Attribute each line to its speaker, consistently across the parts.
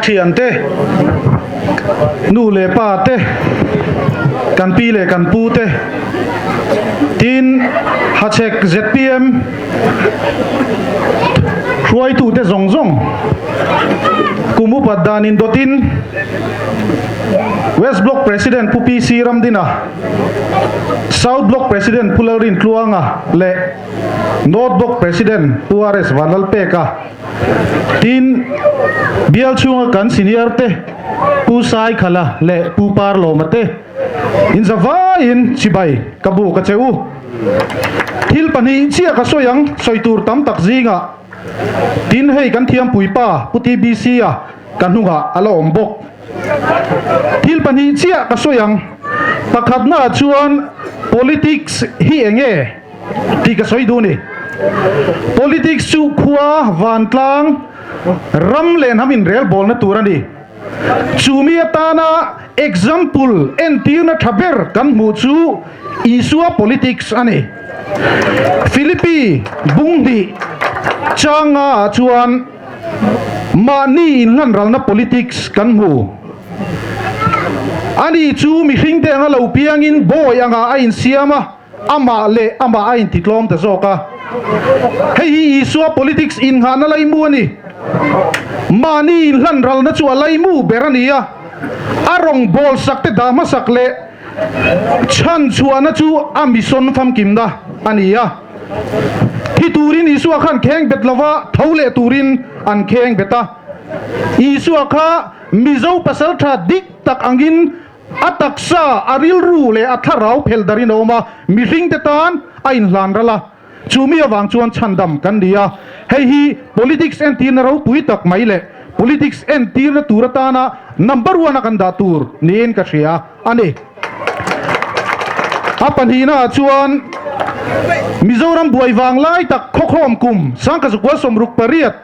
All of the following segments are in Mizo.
Speaker 1: thiante, nu leh pa te, kan pi leh kan pu te, tin Hachhek zpm hruaitute zawng zawng kum upat dan indawtin West Block President Pu PC Ramdina, South Block President Pu Lalrintluanga leh North Block President Pu RS Vanlalpeka, Tin, bial chhunga kan senior te Pu Saikhala leh Pu Parlawma te inzavaiin chibai ka buk a che u. Thil pahnih chiah ka sawi ang, sawi tur tam tak zingah. Tin, hei kan thiampui pa Pu TBC-a ka hnungah a la awm bawk. Thil pahnih chiah ka sawi ang, pakhatnaah chuan politics hi eng nge? Tih ka sawi duh a ni. Politics chu khua, vantlang, ram leh hnam inrelbawlna tur a ni. Chu mi atana example, entirna tha ber kan hmuh chu Isua politics a ni. Philippi bunghnih changa ah chuan mahni inhlanralna politics kan hmu. Ani chu mihringte anga lo piangin bawi angah a insiam a. Amah leh amah a intitlawm ta zawk a. Hei hi Isua politics innghahna laimu a ni. Mahni inhlanralna chu a laimu ber a ni a. A rawngbâwl sakte dah hmasak leh chhan chhuahna chu a mission famkimna a ni a. Thi turin Isua khan kheng bet lova, tho leh turin an kheng bet a. Isua kha Mizo pasalṭha dik tak angin A taksa, a rilru leh a thlarau phel darin a awm a, mihringte tan a inhlan ral a, chu mi avang chuan chhandam kan ni a. Hei hi politics entirna ropui tak mai leh politics entirna tur atana number one a kan dah tur niin ka hria a ni. A pahnihnaah chuan Mizoram buai vang lai tak khawkhawm kum 1968,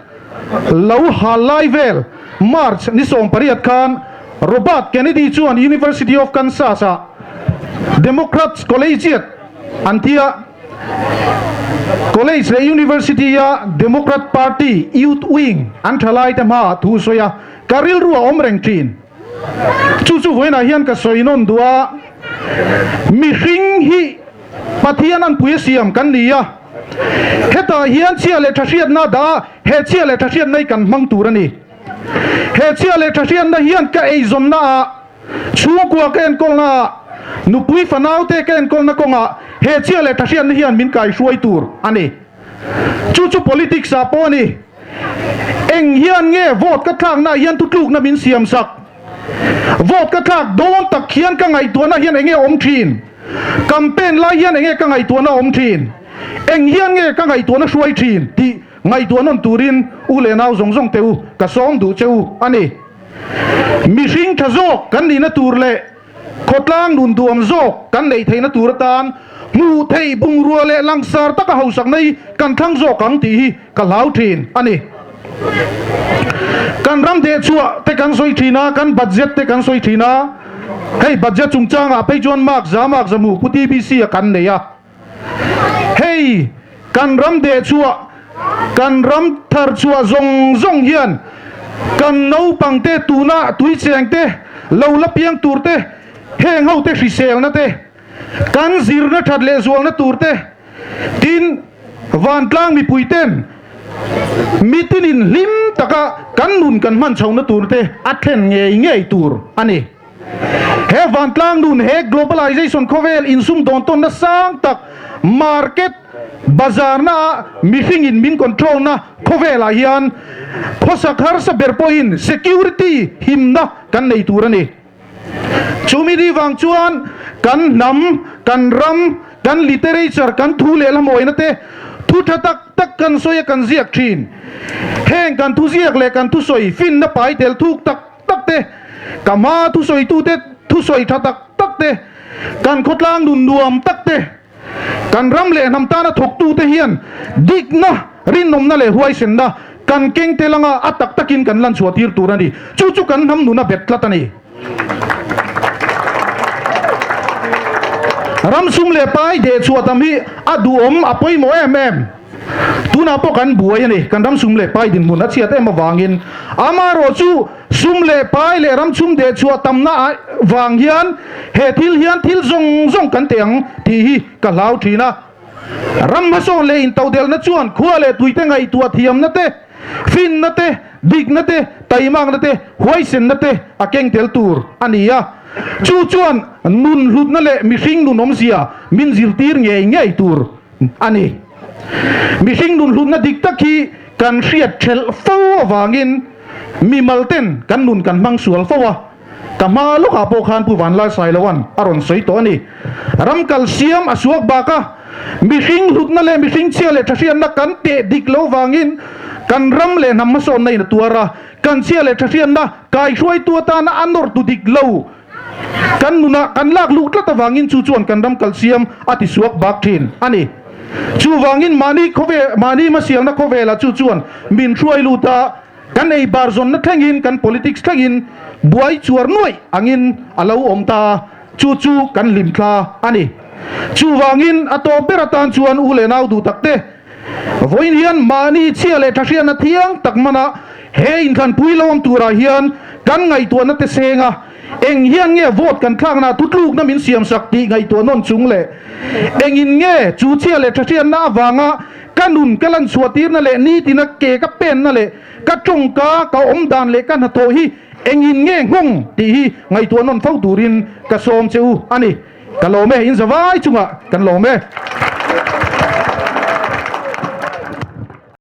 Speaker 1: Lo hal lai vel March ni 18 khan Robert Kennedy chuan University of Kansas ah Democrats Collegiate an ti a, College leh University a Democrat Party Youth Wing an tha lai te hmaah thu sawi a, ka rilru a awm reng thin. Chu chu vawiinah hian ka sawi nawn duh a, mihring hi Pathian an pui a siam kan ni a, hetah hian chhia leh tha hriatna a dah a, he chhia leh tha hriatna hi kan hmang tur a ni. He chhia leh tha hriatna hian ka eizawnna ah, chhungkua ka enkawlna ah, nupui fanaute ka enkawlna kawngah he chhia leh tha hriatna hian min kaihruai tur a ni. Chu chu politics ah pawh a ni. Eng hian nge vote ka thlakna ah hian thutlukna min siam sak? Vote ka thlak dawn tak hian ka ngaihtuahna hian enge awm thin? Campaign lai hian enge ka ngaihtuahna awm thin? Eng hian nge ka ngaihtuahna hruai thin? tih ngaihtuah nawn turin u leh nau zawng zawng te u ka sawm duh che u a ni. Mihring tha zawk kan nihna tur leh khawtlang nun duam zawk kan neih theihna tur atan hmuh theih bungrua leh langsar taka hausakna hi kan thlang zawk ang tih hi ka hlau thin a ni. Kan ram dehchhuah te kan sawi thin a, kan budget te kan sawi thin a, hei budget chungchangah phei chuan mark za mark za hmu Pu TBC a kan nei a. Hei kan ram dehchhuah, kan ram tharchhuah zawng zawng hian kan naupang te tuna tuicheng te, lo la piang tur te, heng ho te hriselna te, Kan zirna that leh zualna tur te, tin vantlang mipui ten mitinin hlim taka kan nun kan hman chhohna tur te a thlen ngei ngei tur a ni. He vantlang nun, he globalization khawvel insum dawn tawnna sang tak, market, bazarna ah mihringin min control na khawvelah hian khawsak harsa ber pawhin security himna kan nei tur a ni. Chumi ni vang chuan kan hnam, kan ram, kan literature, kan thu leh hlamawina te thu tha tak tak kan sawi a kan ziak thin. Heng kan thuziak leh kan thusawi finna pai tel thuk tak tak te, ka hma thusawitute thusawi tha tak tak te, kan khawtlang nun nuam tak te, Kan ram leh hnam tana thawktute hian dikna, rinawmna leh huaisenna kan keng tel anga a tak takin kan lan chhuah tir tur a ni. Chu chu kan hnam nuna bet tlat a ni. Ram sum leh pai deh chhuah tam hi a duhawm, a pawimawh em em. Tunah pawh kan buai a ni. Kan ram sum leh pai dinhmun a chhiat em avangin amaherawhchu. Sum leh pai leh ram chhum deh chhuah tamna vang hian he thil hian thil zawng zawng kan teh ang tih hi ka hlau thin a. Ram hmasawn leh intodelhna chuan khua leh tuite ngaihtuah thiamna te, finna te, dikna te, taimakna te, huaisenna te a keng tel tur a ni a. Chu chuan nun hlutna leh mihring nun awmzia min zirtir ngei ngei tur a ni. Mihring nun hlutna dik tak hi kan hriat thelh fo avangin mimal ten kan nun kan hmang sual fo a. Ka hma lawkah pawh khan Pu Vanlal Sailoan a rawn sawi tawh a ni. Ram kal siam a suak bak a, mihring hlutna leh mihring chhia leh thahriatna kan teh dik lo vangin kan ram leh hnam hmasawnna in a tuar a, kan chhia leh thahriatna kaihruaitu atana a nawrtu dik lo kan nunah kan lak luh tlat avangin chu chuan kan ram kal siam a ti suak bak thin a ni. Chuvangin mahni khawvel, mahni hmasialna khawvelah chu chuan min hruai lut a, Kan ei bar zawnna thlengin, kan politics thlengin buai chuar nuaih angin a lo awm ta a, chu chu kan hlim thla a ni. Chuvangin a tawp ber atan chuan u leh nau duh takte, vawiin hian mahni chhia leh thahriatna thiang tak mana he inthlanpui lo awm turah hian kan ngaihtuahna te seng a, eng hian nge vote kan thlakna thutlukna min siamsak tih ngaihtuah nawn chung leh engin nge chu chhia leh thahriatna avanga Ka nun ka lan chhuah tirna leh nitina ke ka penna leh ka tawngka ka awm dan leh ka hnathawh hi engin nge nghawng tih hi ngaihtuah nawn fo turin ka sawm che u a ni. Ka lawm e, in zavai chungah kan lawm e.